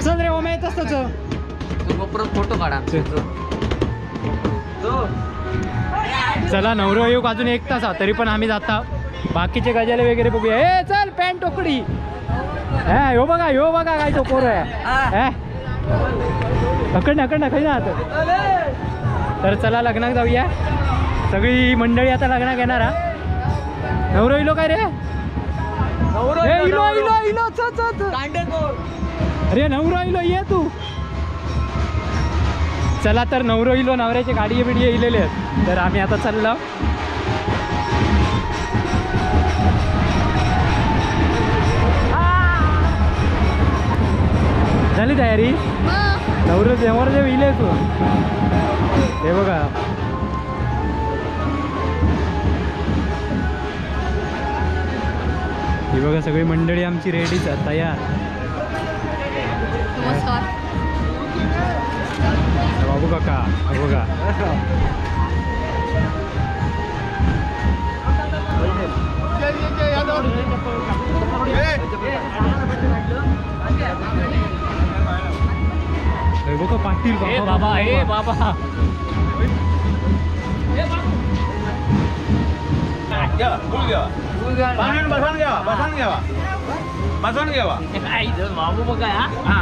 चल रे ओमे येतच तसं. परत फोटो काढा. चला नवरो येऊक अजून 1 तास तरी पण आम्ही जाता. बाकीचे गजाले वगैरे बघूया. ए चल पॅन्ट टोकडी. हे हो बघा हो बघा काय तो पोर आहे. अकड ना अकड ना खरी ना आता. तर चला लग्नाक जाऊया. सगळी मंडळी आता लग्नाक येणार. हा नवरो इलो काय रे? इलो इलो इलो च च. अरे नवरो इलो ये तू. चला तर नवरो इलो, नवऱ्याची गाडी बिडी इलेले आहेत. तर आम्ही आता चाललो. झाली तयारी? नवरो नवरदेव इले तू. हे बघा ही बघा सगळी मंडळी आमची रेडीच आहे तयार. नमस्कार बाबू काका. बघा बघा पाटील बाबा. हे बाबा बसून घ्यावा बसून घ्यावा बसून घ्यावा. बाबू बघा हा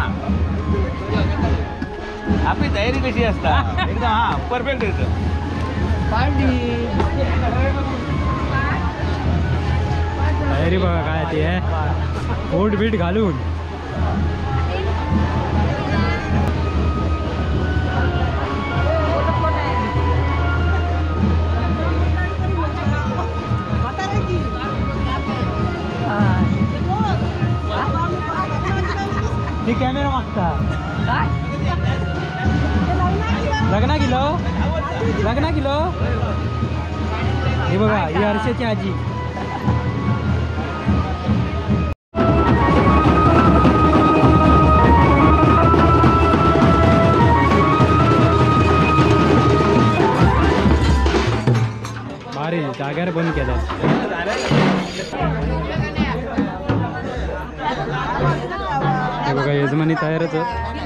आपली तयारी कशी असता एकदम. हा परफेक्ट येतं. तयारी बघा काय ती आहे. कोट बीट घालून. ती कॅमेरा मागता. लग्ना किलो लग्ना किलो. हे बघा ही हर्षाची आजी. भारी जाग्यावर बंद केलं. हे बघा यजमानी तयारच.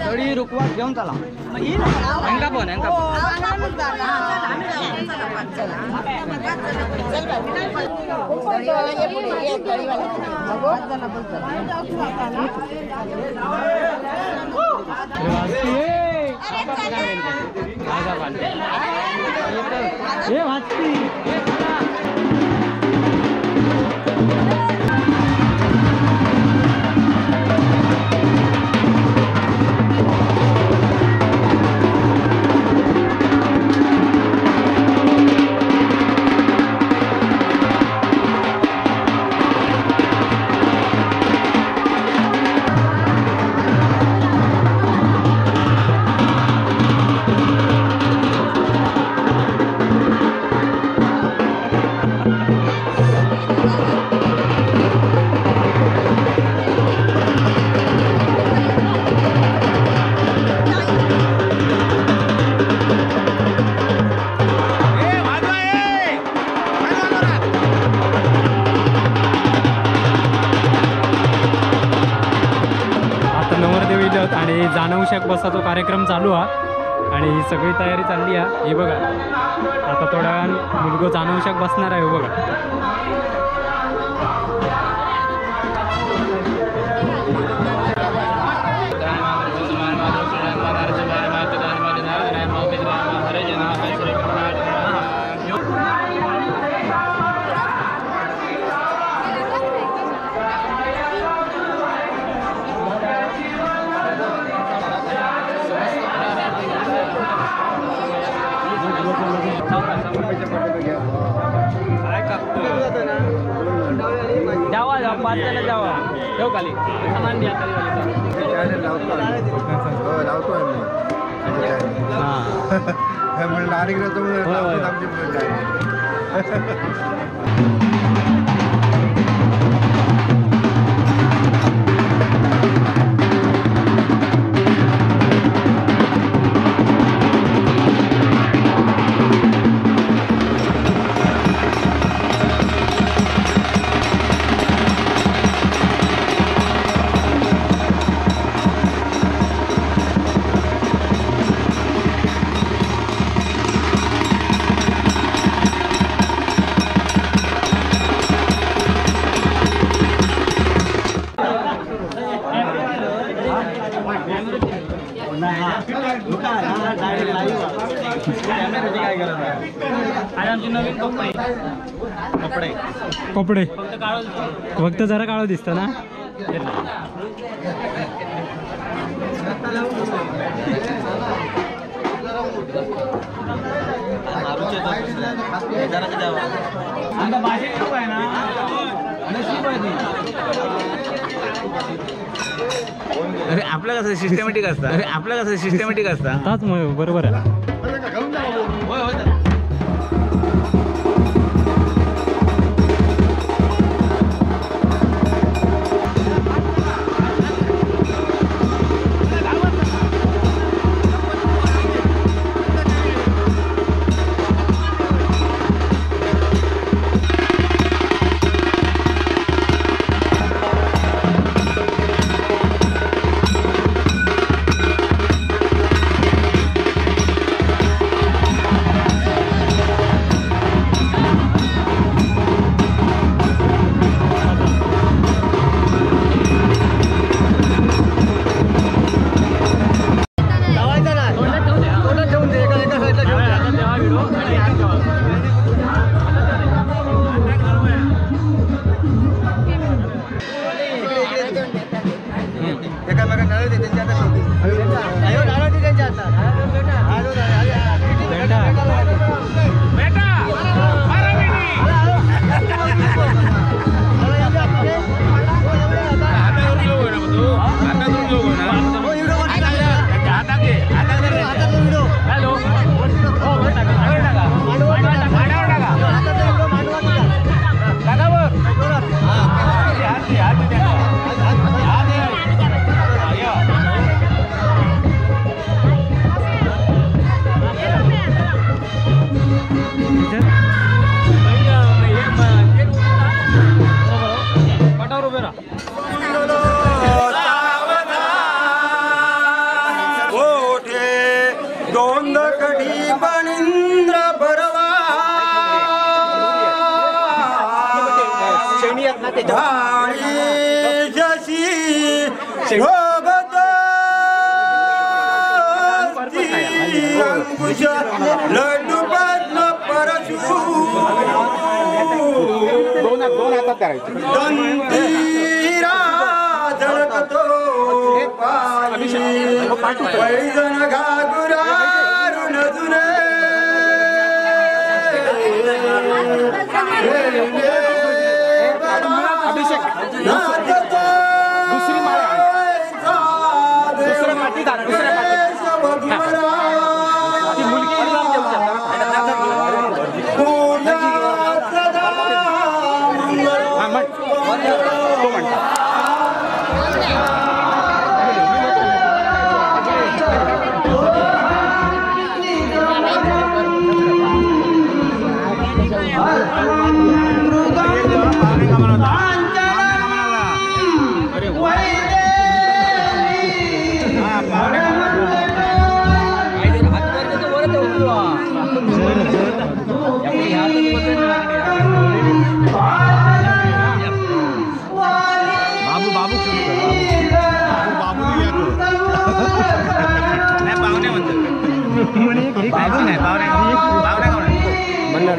थोडी रुकवा घेऊन चला. हंका पण हंका वाचती. आणि जाणवशक बसाचा कार्यक्रम चालू हा आणि ही सगळी तयारी चालली हा. हे बघा आता थोड्या वेळान मुलगो जाणवशक बसणार आहे. बघा जावा जावा 5 जण जावा ठेव खाली सामान द्या. लावतो आम्ही नवीन कपडे कपडे फक्त जरा काळो दिसतं ना. अरे आपलं कसं सिस्टमॅटिक असतं. अरे आपलं कसं सिस्टमॅटिक असतं. बरोबर आहे.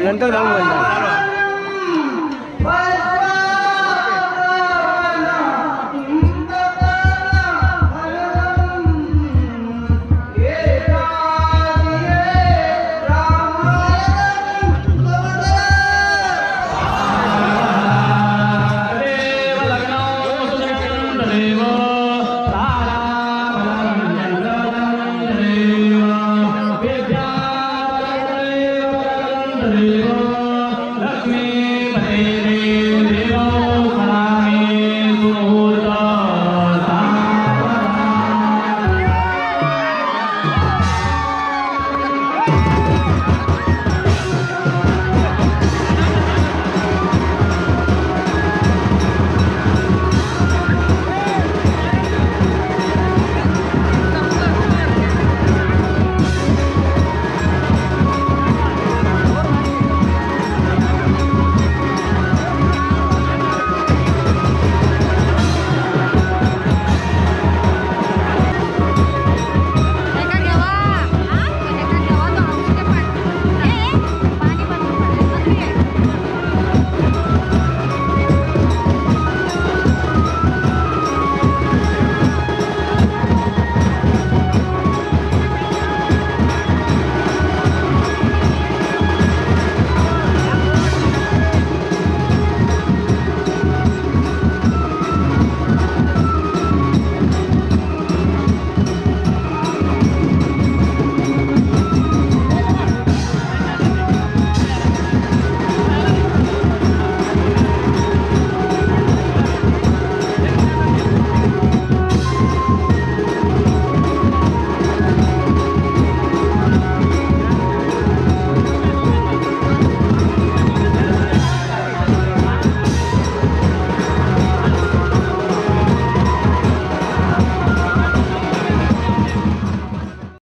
नंतर जाऊ.